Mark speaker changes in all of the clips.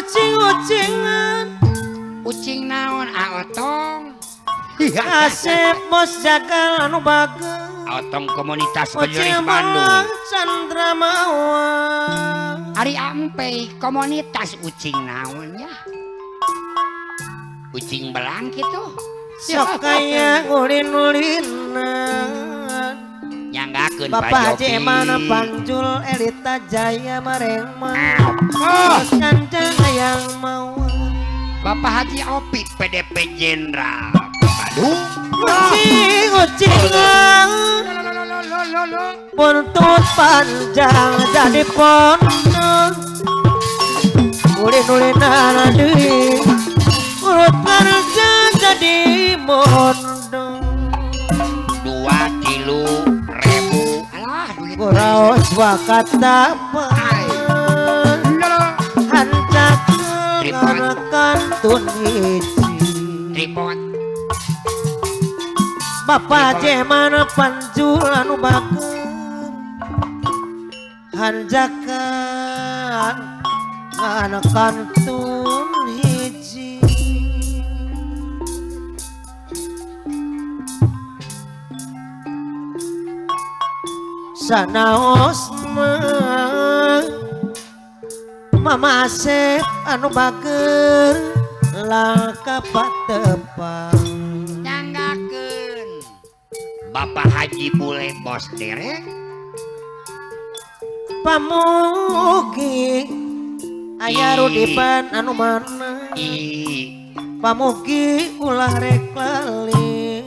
Speaker 1: Ucing-ucingan
Speaker 2: ucing naon aotong
Speaker 1: Asep bos jagal anu bager
Speaker 2: Otong komunitas penulis Bandung
Speaker 1: Chandra Mawa
Speaker 2: Ari Ampe komunitas ucing naon ya ucing belang gitu
Speaker 1: sok kaya ulin-ulinan
Speaker 2: nyanggakeun
Speaker 1: Bapak Haji Emana Panjul Elita Jaya Marengma Kanjeng Hayang Mawa
Speaker 2: Bapak Haji Opi PDP Jenderal Bandung
Speaker 1: ucing-ucingan buntut panjang jadi pondok ulin-ulinan deui urut kerja jadi mondok
Speaker 2: 2 kilo ribu alah duit
Speaker 1: guraos wakatapa hancak kantun hiji
Speaker 2: tripod
Speaker 1: Bapak Jemana Panjul anu bager hanjakan ngan kantun hiji sanaos mah Mama Asep anu bager langka patepang
Speaker 2: nyanggakeun Bapak Haji Bule Bos Derek
Speaker 1: pamugi aya rudipan anu mana pamugi ulah rek lali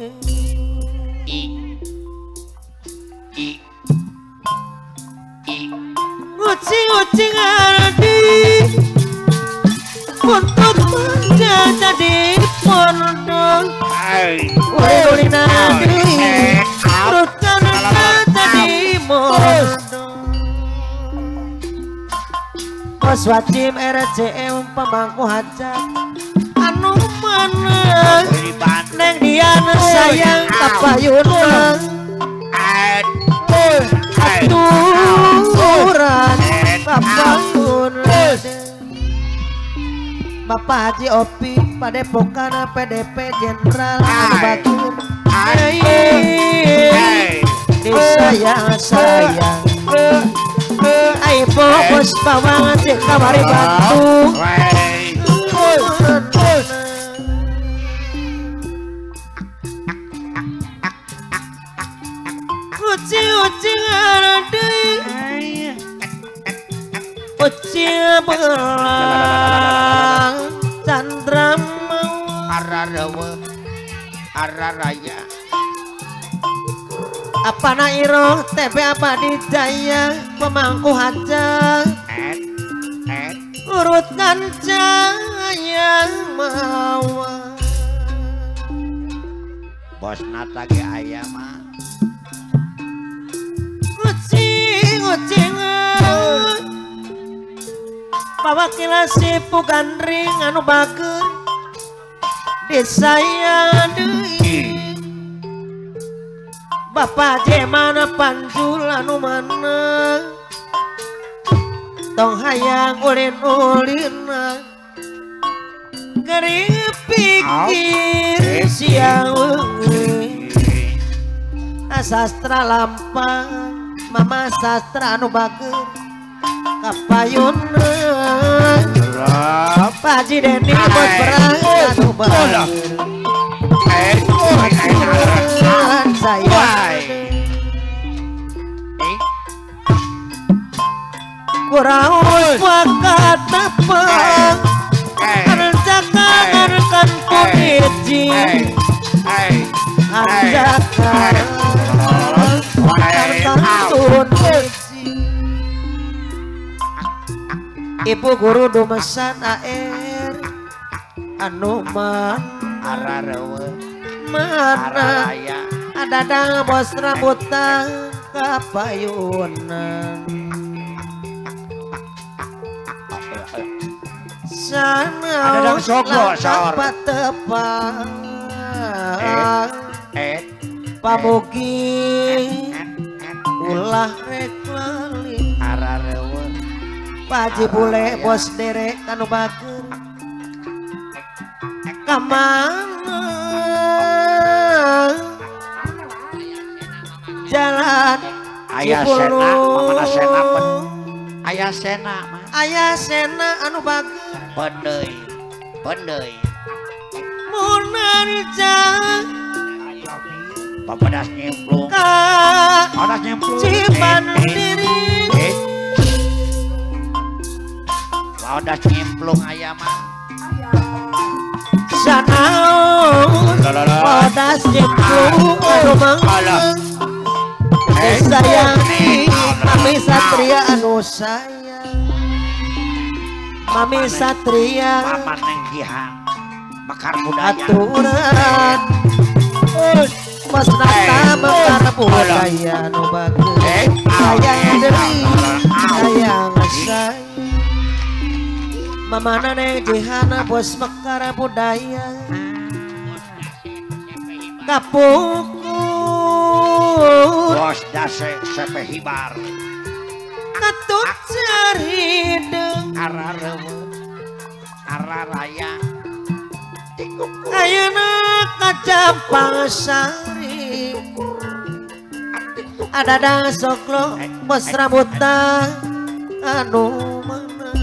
Speaker 1: ucing-ucing adi buntut panjang jadi pondok ulin-ulin adi urutkan jadi mondok Bos Wajim RCM pemangku hajat anu mana Neng Dian sayang kapayuna aturan kapayuna Bapak Haji Opi Padepokan PDP Jenderal anu batur disayang sayang ai bos bawang cek kamari batu ucing-ucing deui ucing belang Chandra Mawa
Speaker 2: ararawa araraya
Speaker 1: apa na iroh TP apa di jaya pemangku hajat urut kancang mawa
Speaker 2: bos nata ge aya mah
Speaker 1: ucing-ucing pawakila sipu gandring anu bager disayang deui Bapak Jemana Panjul anu mana tong hayang ulin-ulina gering pikir siang wengi sastra lampang Mama sastra anu bager kapayuna Pak Haji Deni bos perang anu bager sayang kuraos wakatapang hanjakan kantun hiji hanjakan kantun hiji Ibu guru dumesan AR anu
Speaker 2: ararawa
Speaker 1: mana adadang bos rambutan kapayunan sana
Speaker 2: adadang soglo sor
Speaker 1: patepang pamugi ulah rek lali
Speaker 2: ararawa
Speaker 1: Pak Haji Bule bos derek anu bager Kamana jalan
Speaker 2: Ayah Sena, mamana Sena pen. Ayah Sena mah.
Speaker 1: Ayah Sena anu bagus.
Speaker 2: Pendeuy. Pendeuy.
Speaker 1: Munarja.
Speaker 2: Papadas nyemplung. Papadas nyemplung.
Speaker 1: Cibandiri.
Speaker 2: Papadas nyemplung ayah mah.
Speaker 1: Sanaon. Papadas nyemplung anu mangga. Sayang Mami Satria anu sayang. Mami Satria.
Speaker 2: Mama neng Jihan. Mekar budaya.
Speaker 1: Aturan. Mas Nata mekar budaya anu bagus. Sayang deui, sayang sayang. Mama neng Jihan bos mekar budaya. Kapukul
Speaker 2: bos dase sepe hibar.
Speaker 1: Katut carideng
Speaker 2: arah reueut arah raya.
Speaker 1: Ayeuna kacampang sari. Ada dang soklo bos rambutan anu mana.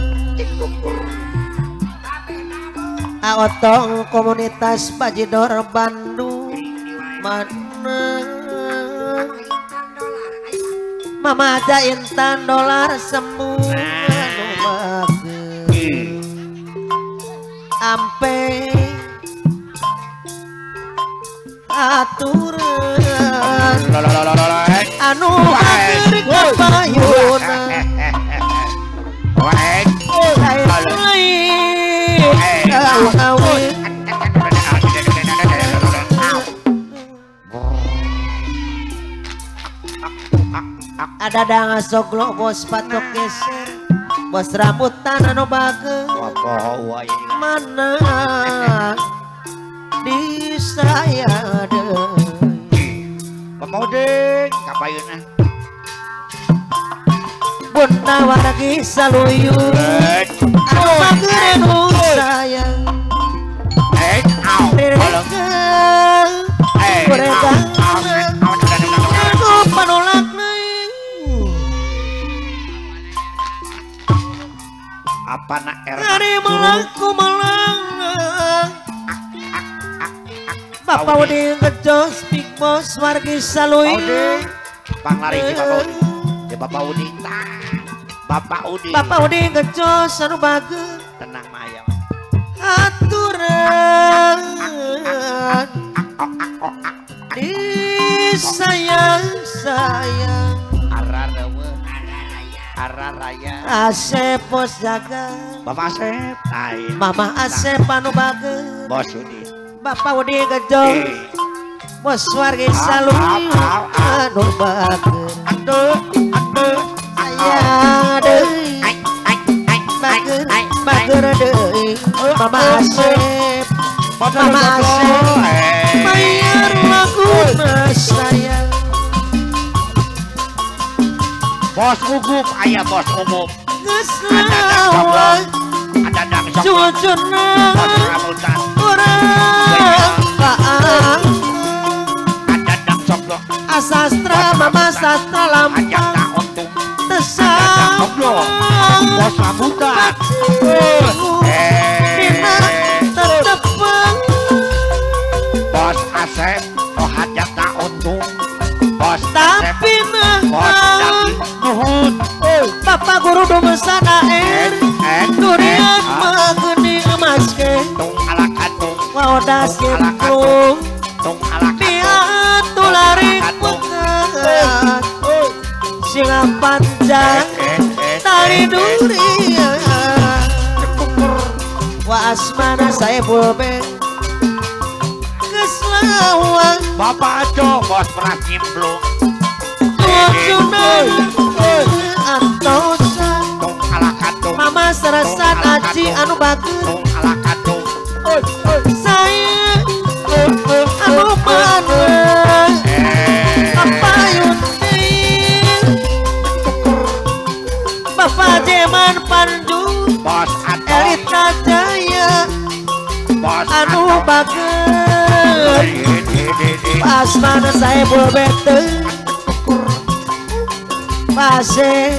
Speaker 1: Aotong komunitas Bajidor Bandung mana. Mama aja intan dolar sembuh anu bagus. Ampe aturan anu hadir kapayuna. Ada dang soglo bos patok geser bos rambutan anu bagus mana di saya deui.
Speaker 2: Pamodeng kapayuna.
Speaker 1: Bunda wargi saluyur anu bager anu sayang. Anu panolak
Speaker 2: apa nak er
Speaker 1: ari melangku melang. Bapak Udin ngejos big boss wargi saluyur.
Speaker 2: Panglari di Bapak Udin. Di Bapak Udin. Bapak Udin.
Speaker 1: Bapak Udin ngejos anu bagus.
Speaker 2: Tenang mah aya.
Speaker 1: Aturan di sayang sayang.
Speaker 2: Arah reueut. Arah raya.
Speaker 1: Asep bos jaga.
Speaker 2: Bapak Asep.
Speaker 1: Mama Asep anu bagus.
Speaker 2: Bos Udin.
Speaker 1: Bapak Udin ngejos bos wargi saluyur anu bagus.
Speaker 2: Aduh, aduh,
Speaker 1: sayang deui. Bager, bager deui. Mama Asep, Mama Asep, bayar laguna sayang.
Speaker 2: Bos Ugup, ayah bos Ugup.
Speaker 1: Geus lawang,
Speaker 2: ada dang soklo,
Speaker 1: cucuna,
Speaker 2: bos rambutan.
Speaker 1: Urang kaang.
Speaker 2: Ada dang soklo.
Speaker 1: Asastra mama sastra lampang. Tesang.
Speaker 2: Bos rambutan.
Speaker 1: Dina tetepeng.
Speaker 2: Bos Asep, oh hajat tak untung. Bos Asep,
Speaker 1: tapi
Speaker 2: bos daging nuhun.
Speaker 1: Bapak guru dumesana er. Durian mageni emas ke.
Speaker 2: Tung ala katung.
Speaker 1: Waodas nyemplung.
Speaker 2: Tung ala katung.
Speaker 1: Diatu lari pekat. Singa panjang tali durian. Wa asmana saya bulben. Keselawang.
Speaker 2: Bapak Aco bos beras nyemplung.
Speaker 1: Tujunan antosan.
Speaker 2: Tung ala katung.
Speaker 1: Mama serasan aji anu bagus.
Speaker 2: Tung ala katung.
Speaker 1: Saya anu mana. Kapayun Bapak Jeman Pandu.
Speaker 2: Bos Ato.
Speaker 1: Elita Jaya.
Speaker 2: Bos
Speaker 1: anu
Speaker 2: Ato.
Speaker 1: bager pas mana saya bete pase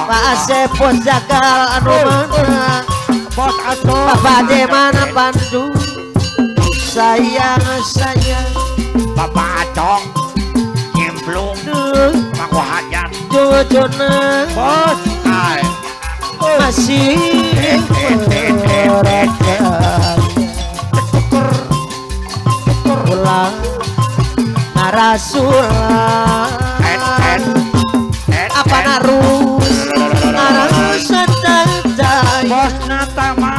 Speaker 1: pase pos jagal anu mana
Speaker 2: bos aso
Speaker 1: bapak mana pandu sayang sayang
Speaker 2: bapak acong nyemplung pangku hajat
Speaker 1: jujuna
Speaker 2: bos ay
Speaker 1: masih pulang narasulah apa narus narus jaya
Speaker 2: bos natama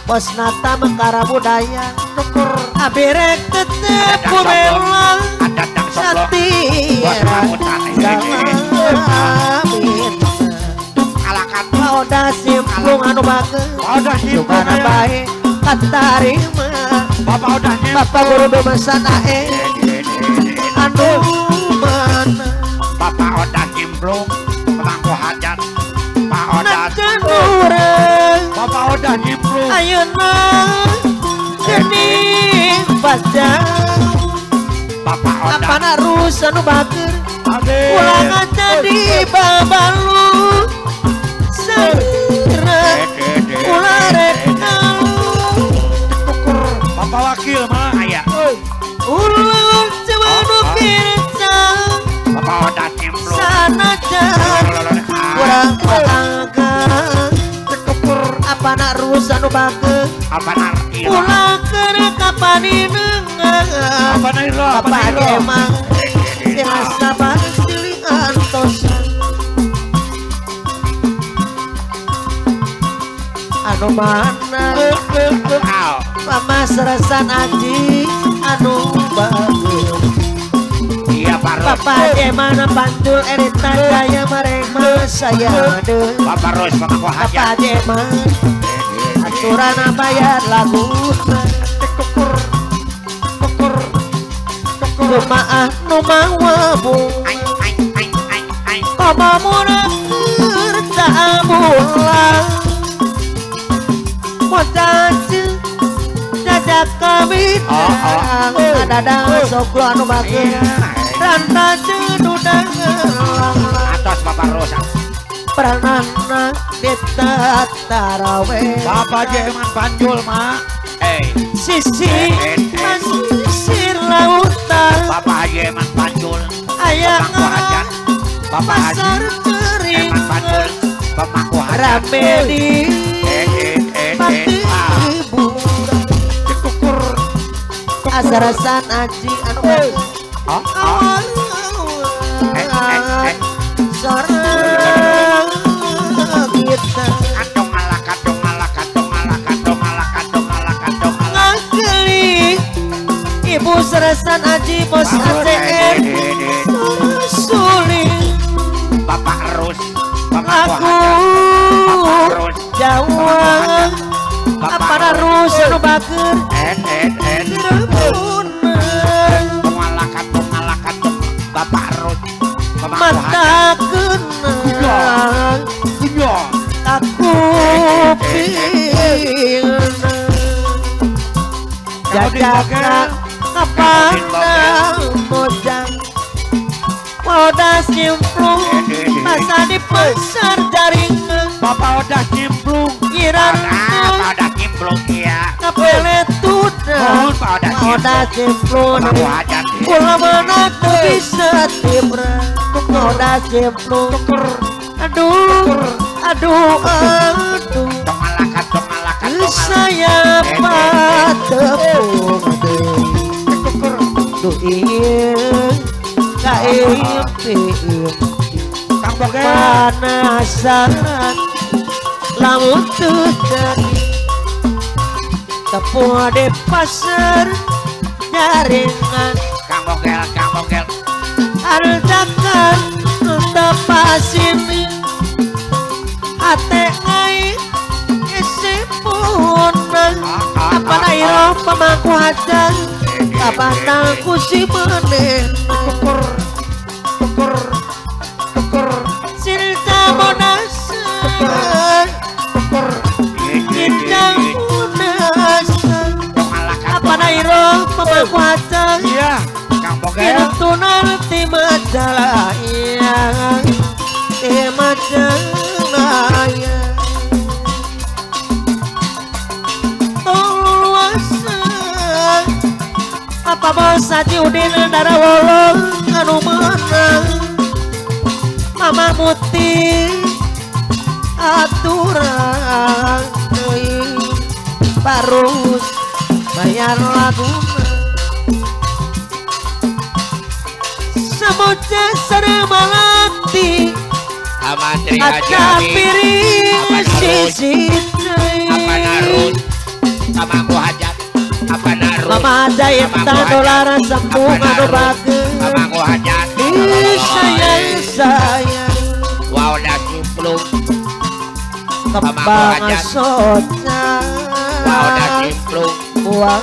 Speaker 1: bos nata mengkara budaya abirek tetep bumelang setia Oda simplung anu bager sugana bae katarima
Speaker 2: Bapak oda nyemplung
Speaker 1: Bapak guru bebesan ae anu mana
Speaker 2: Bapak oda nyemplung pemangku hajat Pak oda
Speaker 1: urang
Speaker 2: Bapak oda nyemplung
Speaker 1: ayeuna geuning pajang
Speaker 2: Bapak oda
Speaker 1: apa narus anu bager ulah jadi babalu
Speaker 2: Bapak wakil mah aya.
Speaker 1: Ulun cewanu kirca
Speaker 2: Bapak oda nyemplung
Speaker 1: sanajan kurang patangkan apa narus anu bager
Speaker 2: apa narkira
Speaker 1: ulah keur kapaninengan
Speaker 2: apa nairo apa
Speaker 1: bapak
Speaker 2: nairo
Speaker 1: emang sila sabar silih antosan anu mana pamaseresan aji anu bagus
Speaker 2: iya
Speaker 1: Bapak mana pantul erita jaya mareng saya deh
Speaker 2: Bapak Ros pemangku hajat
Speaker 1: Bapak Jeman aturan bayar lagu
Speaker 2: kukur kukur kukur
Speaker 1: kumaah nu mawa bu komo murah ta'amulah mocace jajak kami ada soklo anu bager rantace dudang
Speaker 2: atas Bapak Rosa
Speaker 1: pranana ditatarawe
Speaker 2: Bapak Jeman Panjul mak
Speaker 1: sisi pasir lautan
Speaker 2: Bapak Jeman Panjul
Speaker 1: ayah
Speaker 2: Bapak
Speaker 1: pasar kering
Speaker 2: Eman Panjul pemangku hajat
Speaker 1: rame di asarasan aji anu sorang kita
Speaker 2: kadong ala kadong ala kadong ala kadong ala kadong ala kadong ala
Speaker 1: ngakeli ibu serasan aji bos ACM suling
Speaker 2: Bapak Rus
Speaker 1: aku Jawa apa narus anu bager
Speaker 2: Bapak Rus
Speaker 1: mata kenang aku pingin jajaka kapan mojang oda simplung masa di pasar jaringan
Speaker 2: Bapak oda simplung
Speaker 1: ngiran
Speaker 2: oda simplung iya
Speaker 1: kapele tuda oda simplung kula mana tuh bisa tibra oda simplung aduh aduh aduh saya patepung duh iya panasaran lamun teu jadi tepung di pasar jaringan
Speaker 2: Kang Bogel Kang Bogel
Speaker 1: arjakan tepasini ate ngai isi punang apa nairo pemangku hajat kapan aku si meneh
Speaker 2: kukur kukur kukur
Speaker 1: cinta monasan
Speaker 2: kukur
Speaker 1: cinta monasan Pemangku hajat.
Speaker 2: Iya, Kang Bogel.
Speaker 1: Kinutunan ti Majalaya, ti Majalaya. Tuluasan apa bos Haji Udin Darawolong anu menang. Mama Muti aturan deui barus bayar laguna. Semoga sering melati
Speaker 2: Amatri Haji
Speaker 1: piring sisi
Speaker 2: apa narut pamangku hajat apa narut
Speaker 1: Mama Jaita dolar sembung anu bageun
Speaker 2: pamangku hajat
Speaker 1: sayang sayang
Speaker 2: wow da cimplung
Speaker 1: kembang soca
Speaker 2: wow da cimplung
Speaker 1: buang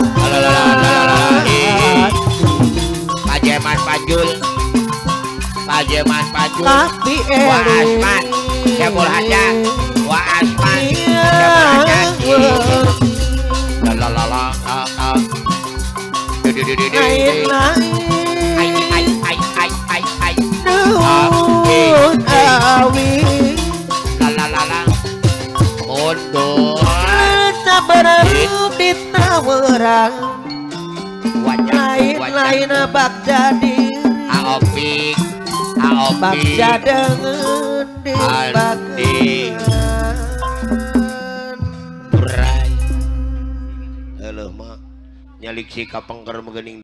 Speaker 2: Pajeman Pajul Pajeman Pajul
Speaker 1: Wa
Speaker 2: Asman Syabul Hajat Wa Asman Syabul Hajat La la la la a du du du du du ai ai ai ai ai ai la la la la mundur
Speaker 1: sabareup ditawerang lain-lain bagja diri
Speaker 2: aopik aopik
Speaker 1: bagja deungeun di bageun
Speaker 2: burai heueuh mah nyalik si kapengker meugening.